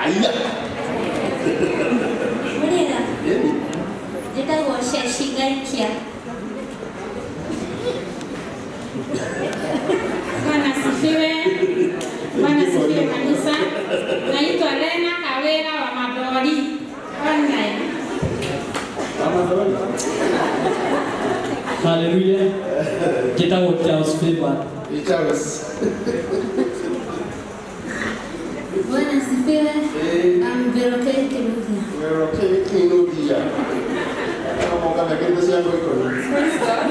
Aiya. Mũrĩega, Ĩni. njĩtagwo Ceci Ngaikia. Bwana asifiwe. Bwana asifiwe kanisa. Naitwa Lena Kawira wa Madori online. Mama Dori. Haleluya. Njĩtagwo Charles Favor. Ĩ Charles. Bwana asifiwe. Ĩ. I'm Veroke Kinuthia. Weroke Kinuthia. Kama moka mekĩrĩte cia ngũ ikũmi. Praise God.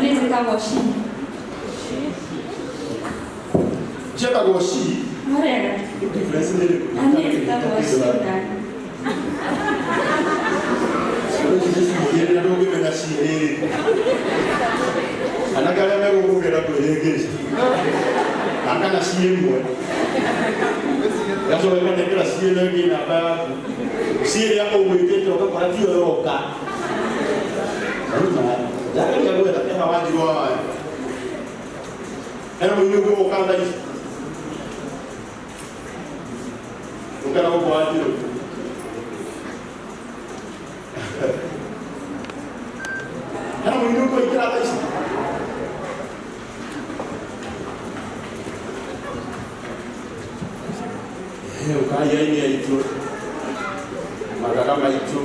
Niĩ njĩtagwo Shi. Ciĩtagwo ci. Mũrĩega. Difference nĩ ĩrĩkũ? Niĩ njĩtagwo Shi nani. Ciĩ na ndũngĩmenya ci nĩ ĩrĩkũ. Anake arĩa megũkũgĩra kwĩrĩngĩci. Na kana ci ĩmwe. Gacoka ĩkanengera ci ĩno ĩngĩ namba yaku. Ci ĩrĩa ũgwĩtĩte ũgakora tiyo yoka. Ndageria gwetha ĩha Wanjirũ wa Waya. Hena mũini ũngĩ ũgũka thaa ici. Ũkena gũkũ Wanjirũ. Hena mũini ũngĩ ũingĩra thaa ici. Ũkai aini aitũ magaga maitũ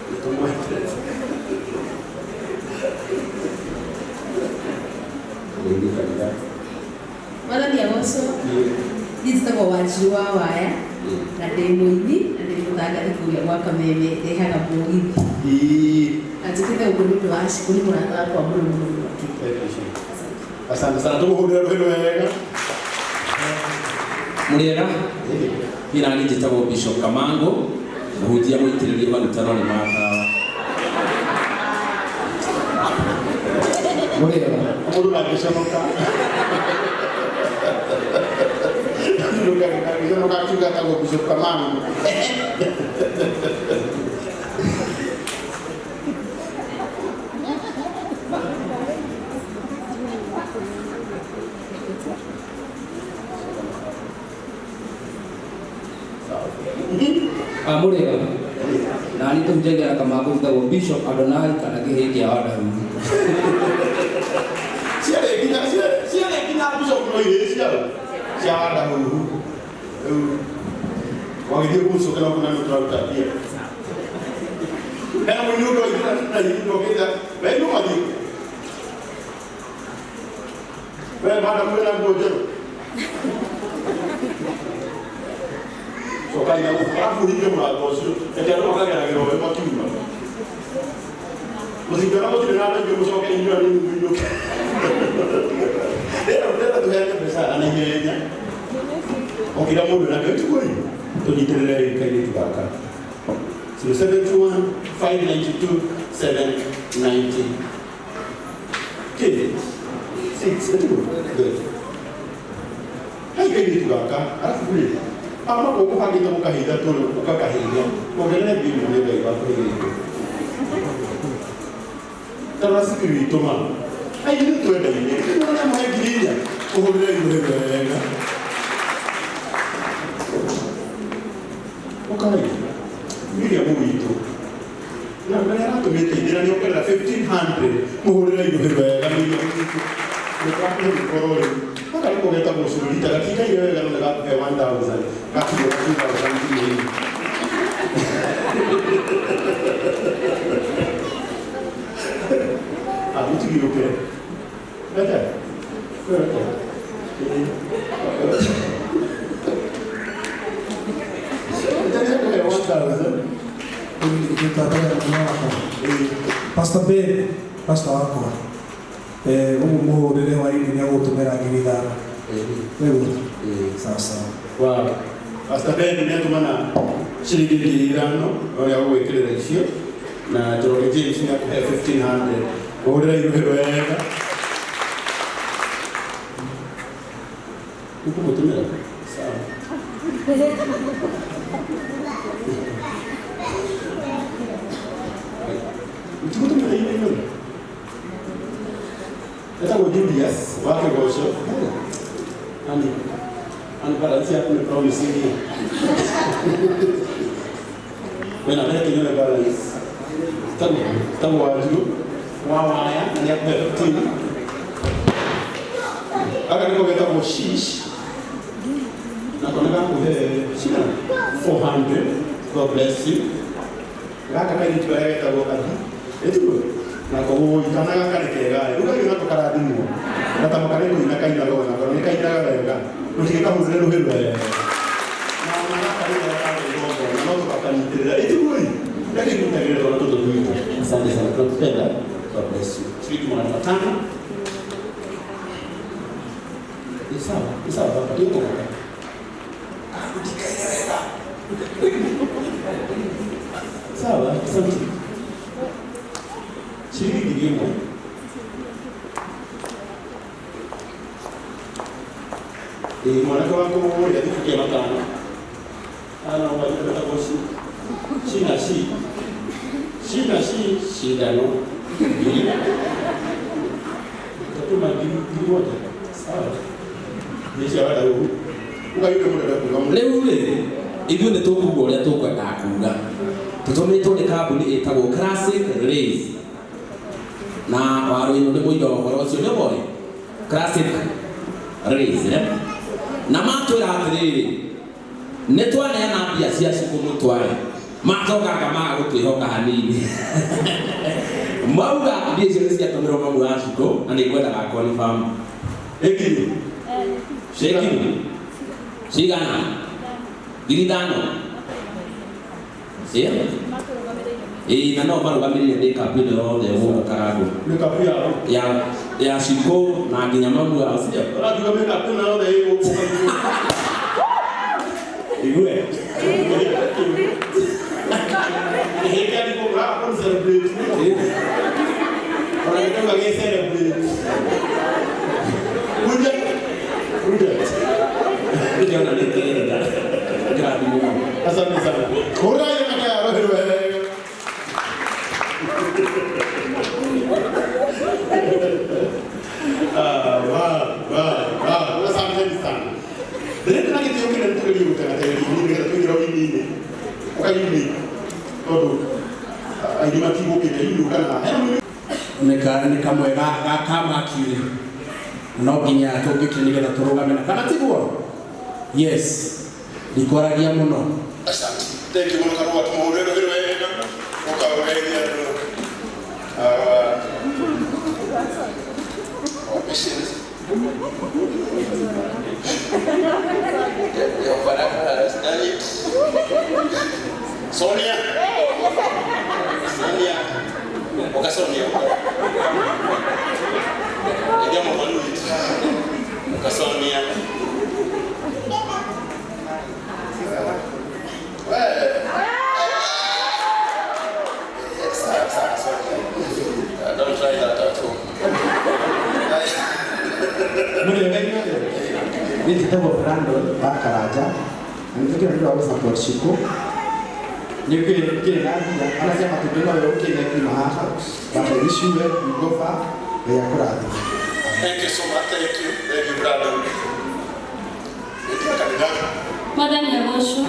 nĩtũmwendete. Rĩngĩ kanitha. Mwathani agocwo. Niĩ njĩtagwo Wanjirũ wa Waya na ndĩ mũini na ndĩ mũtangathi kũrĩa gwa Kameme ndehaga mũgithi. Na njũkĩte gũkũ nĩ ũndũ wa Shiko, nĩ mũrata wakwa mũno mũno mũno. Asante sana, tũmũhũrĩre rũhĩ wega. Mũrĩega, niĩ nani njĩtagwo Bishop Kamango, mũhunjia mũitĩrĩrie maguta no nĩ matawa. Mũrĩega. Mũndũ ndangĩconoka. Mũndũ ndangĩconoka akiuga etagwo Bishop Kamango. Mũrĩega. Nani tũhunjagia na Kamango njĩtagwo Bishop Adonai kana kĩhĩĩ kĩa Wadaru. Ciarĩ nginya ciarĩ nginya Bishop no irĩ ciao cia Wadahuhu. Rĩu wagĩthiĩ gũcokera kuna nĩ tũraruta mbia. Hena mũini ũngĩ waingĩra na hihi okĩte we nĩ wathiĩ. We madam wĩna nguo njerũ. Cokai na gũkũ arabu ũhinge mũrango ũcio reke andũ makageragĩra ũrĩa makiuma. Mũtingĩona mũtirĩ na andũ aingĩ mũcoke inyuĩ anini mũinũke. Rĩera rĩera tũheane mbeca na ihenya. O kila mũndũ nakĩo tiguo tũnyitĩrĩre kairĩtu gaka. 0721 592 790. Okay. Six, that's good. Good. Hai kairĩtu gaka, arabu rĩ, ama ũkũbangĩte gũkahinda tũrĩ ũgakahinda, ongerere mbia nĩ Ngai wakũhĩgĩte. Tarora cukuru witũ ma. Ai ithuĩ twendaine, nĩ mũhe 4,000, ũhũrĩre igũrũ wega. Ũkai, Miriam witũ. Na nĩ aratũmĩte ithira nĩ ongerera 1500, mũhũrĩre igũrũ wega Miriam witũ. Nĩ twakũhe mĩkoro rĩu. Gaka nĩko getagwo cũrũrita, gatikaire wega no nĩ gakũhe 1000, gakinya 2000 nginya. Ah, mũtigiũke. Reke. Reke. Nĩ 1000. Pastor Ben, pastor wakwa. Ũguo mũhũrĩre hwaĩ-inĩ nĩ agũtũmĩra 5,000. Nĩguo? Sawa sawa. Wow. Pastor Ben nĩ atũmana ciringi 5,000 ũrĩa ũgwĩkĩrĩra icio na Njoroge James nĩ akũhe 1500. Ũhũrĩre irũhĩ wega. Ũkũmũtũmĩra? Sawa. Ũtigũtũmĩra email ĩno? Etagwo Julius wa Kĩgoco. Ani. Ani balance yaku nĩ promising. Wena mbere kinyume balance. Tabu tabu Wanjiru wa waya na nĩ akũhe 15. Aka nĩko getagwo shish. Nako nĩ gakũhe cigana? 400. God bless you. Gaka kairĩtu karĩa getagwo Abi. Ĩtiguo? Nako wũi kana gaka nĩ kega ĩ. Rĩu nako karathimwo. Gatama karĩ kũina kainaga onako nĩ kainaga wega. Rũtigĩkahũrĩre rũhĩ wega. Na ona gaka rĩu karĩ igongona no tũgakanyitĩrĩra. Ĩtiguo ĩ? Reke nyitagĩrĩre twana tũtũ twitũ. Asante sana, tunakupenda. God bless you. Shilingi 500. Ni sawa, ni sawa baba, yuko baba. Ndikaire wega. Sawa, asante. Shilingi 1,000. Ĩ mwanake waku ũrĩa thubukia matano. Ana wajua shi. Shi na shi. Shi na shi shindano. Ngiri. Tatuma 1,000. Sawa. Nĩ cia wadau. Ũkayuke mũrenda kuga mũno. Rĩu rĩ ithuĩ nĩ tũkuga ũrĩa tũkwendaga kuga tũtũmĩtwo nĩ kambuni ĩtagwo Classic Rays na warũinũ nĩ mũira ũhoro ũcio nĩ boy Classic Rays eh? Na matwĩra atĩrĩrĩ nĩ twaneana mbia cia cukũ mũtware matokanga maga gũtwĩhoka hanini mauga mbia icio nĩ ciatũmĩrwo mamu wa cukũ na nĩ ngwendaga confirm. Ĩkinyi. Ciĩkinyi cigana 5,000. Ĩ ĩ na no marũgamĩrĩire makeup ĩno yothe gũkũ Karangũ. Makeup yao. Ya Shiko na nginya mamu wao sio? Ũrakiuga makeup ĩno yothe ĩ gũkũ Karangũ. Igue. Ĩhĩke andũ kũra celebrate. Ona gĩtauga gĩ celebrate. Rude. Rude. Ndĩrona nĩ kĩrenda. Kĩrathimo mũno. Asante sana. Hũra ĩyo na kaya roho wega. Ah, wow, wow, wow. Asanteni sana. Ndĩrenda na gĩtĩo kĩnene tũgerie gũtengatengeria nĩgetha tũingĩre ũini-inĩ. Ũkaini tondũ aini matigũkĩte ini kana nĩ kamwe ga kamakire no nginya tũngĩkire nĩgetha tũrũgame na kana tiguo. Yes, ndikwaragia mũno. Asante. Thank you mũno Karũa, tũmũhũrĩre rũhĩ wega. Ũkaũgeithia andũ. Officials. Your Baraka has done it. Sonia. Sonia. Oka Sonia. Ndio mwana wetu. Oka Sonia. Don't try that at home. Niĩ njĩtagwo Brandon wa Karanja na nĩ tũkĩra nĩ ũndũ wa gũ-support Shiko. Nĩ ũkĩrĩ na mbia ona cia matumbĩ no ũkĩne kuma haha, but I wish you well, you go far, Ngai akũrathime. Thank you so much. Thank you. Thank you, Brandon. Mwathani agocwo.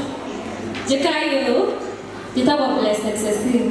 Njĩkaga ũũ, njĩtagwo Blessed Cecile.